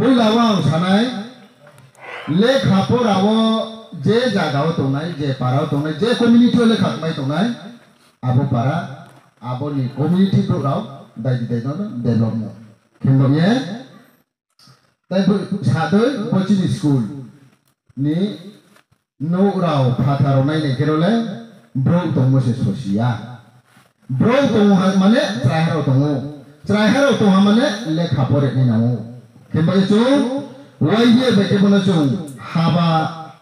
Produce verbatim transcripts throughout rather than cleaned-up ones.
Puila o ang sanai, lekha pora o je jaga o tongnai, je para o tongnai, je community o lekha tongmai tongnai, abo para, aboni community borok rok dai di dai no develop no khe bo ye. Tai bo sadoi bo chini school ni Nok rao phathar rao nai nai khe role, brouh tongmo se sosi ya. Brouh tongo ha mane chwrai ha rao tongo. Chwrai ha rao tong ha mane lekha pore ni nango. Khe bai chwng Y B A bai khe bono chwng haba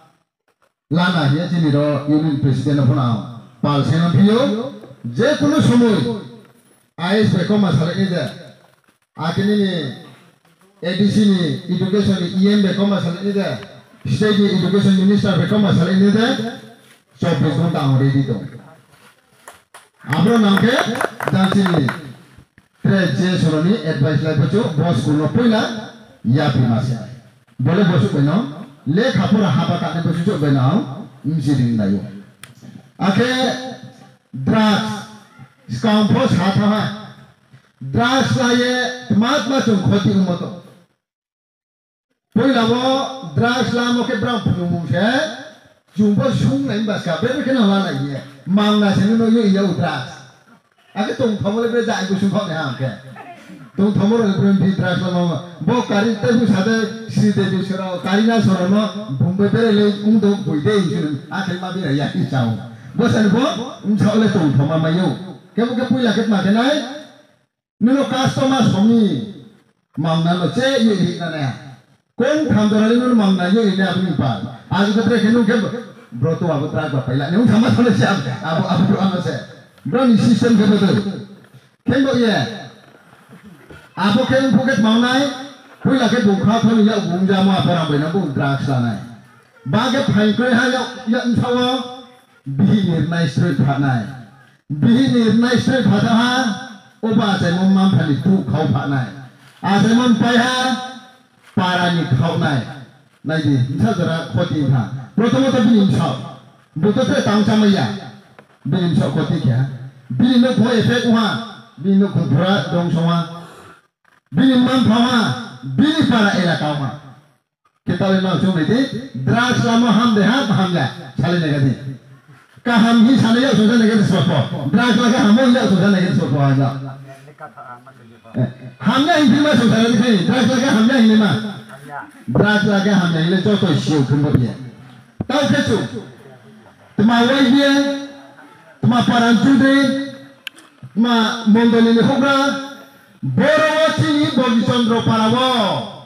lana hiya chini ro union president no phano ang pal se no phiyo. Je kuno somoi I A S bai koma salai ni je. Akhe nini A D C ni education ni E M bai koma salai ni de, state ni education minister bai koma salai ni de, chobbish ghonta ang ready tong. Abro nang khe jang chini tre je soroni advice lai phachu bo school no puila yapri ma se. Bole bo suk bai no lekha pora haba kani bo suk bai no ang msi ring lai o. Akhe drugs, skang pho sa tha ha. Drugs laye tma tma chwng khoti wngmo tong. Puila bo drugs lamo khe brang phunukmung se chwng bo sung nai baska bebekhe no la nai ye. Mangna se no yo ya drugs. Akhe tong thomo le bre jai bo sung khok ha khe. Tong thomo ro bre phi drugs lamo bo kari te bu sade si de ju sero kari na soro no bumbe bere le ung do bui de ju akhe ma bira ya ki chao. Bo san bo ung chao le tong thoma mayo. Khe bo khe puila khe ma khe nai. Nino customer somi mangna no che ye ri na ne. Kong tham jora le nino mangna ye ri ne aboni pa. Aji ko tre khe nun khe bro to abo truck ba paila. Nung thama thole se abo abo ano se. Bro ni system khe bo doi. Khe bo ye. Abo khe ung phuket mangnai. Puila khe bung kha thoni ya bung jamo apa ram bai na bung drugs lanai. Ba khe phain kre ha ya ya ung thawo. Bihik ni rwnai srwi phanai. Bihik ni rwnai srwi phatha ha, obo achaimon manpha ni tu khau phanai. Achaimon pai ha, para ni khaunai. Nai di, bwsa jora khoti wngkha. Prothomotho bini bwsao. Bo to tre tang chamai ya. Bini bwsao khoti khe ha. Bini nukhung effect wngha. Bini nukhung pura dongso wngha. Bini manpha wngha. Bini para elaka wngha. Khe tali no chwng nai di, drugs lamo ham de ha, ham ya, sali nai gadi. Kaham hi sani ya, sung sani gadi sopo. Drugs lage hamo ya, sung sani gadi sopo ha ya. Eh, ham ya hi ma sung sani gadi, drugs lage ham ya hi ma. Drugs lage ham ya hi le joto siu khumbo ye. Tau khe chu. Tma Y B A, tma Paran Chudri, tma Mondoli ni hokra, boro wa chini Bogi Chandra para wo.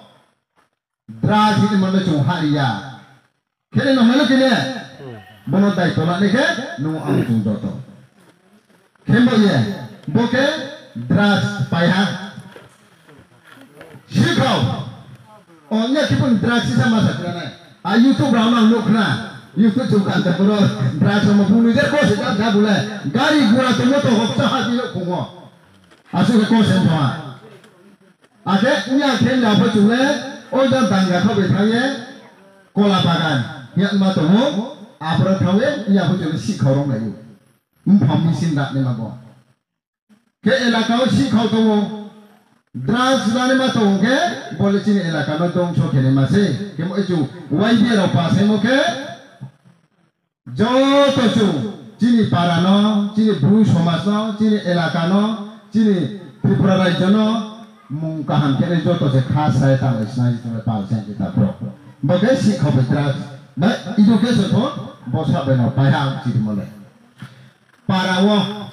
Drugs hini mano chwng ha ya. Khele no hano kene. Bono daitwa lani khe nung ang chwng joto. Khembo ye. Bo khe drugs pai ha. Sikhao. O nya kipun drugs sisa masa kranai. A YouTube rao nang nuk khna. YouTube chwng kan ta bro. Drugs mo bunu je ko se kan ta bule. Gari gura to moto hoksa ha bilo khungo. Aswk khe kok se wngthoha. Akhe wngya khe wngya pho chwng le o jang danga kha bai thang ye kola bagan hiya wngma tongo. Aphuru thang ye wngya pho chwng le sik khorok lai o. Buphang machine rak ni ma bo. Khe elaka o sik khau tongo. Drugs lani ma tongo khe bo le chini elaka no dongso khe ni ma se. Khe mo chwng Y B A rok pass haimo khe Joto chwng chini para no, chini Bru somaj no, chini elaka no, chini Tripura rajyo no mung kaham khe joto se kha sai tang lai sinai tong lai pal sai kita bro. Bo khe sikha bai drugs bai education pho bo sa bai no pai ha ang chiri mo le. Para o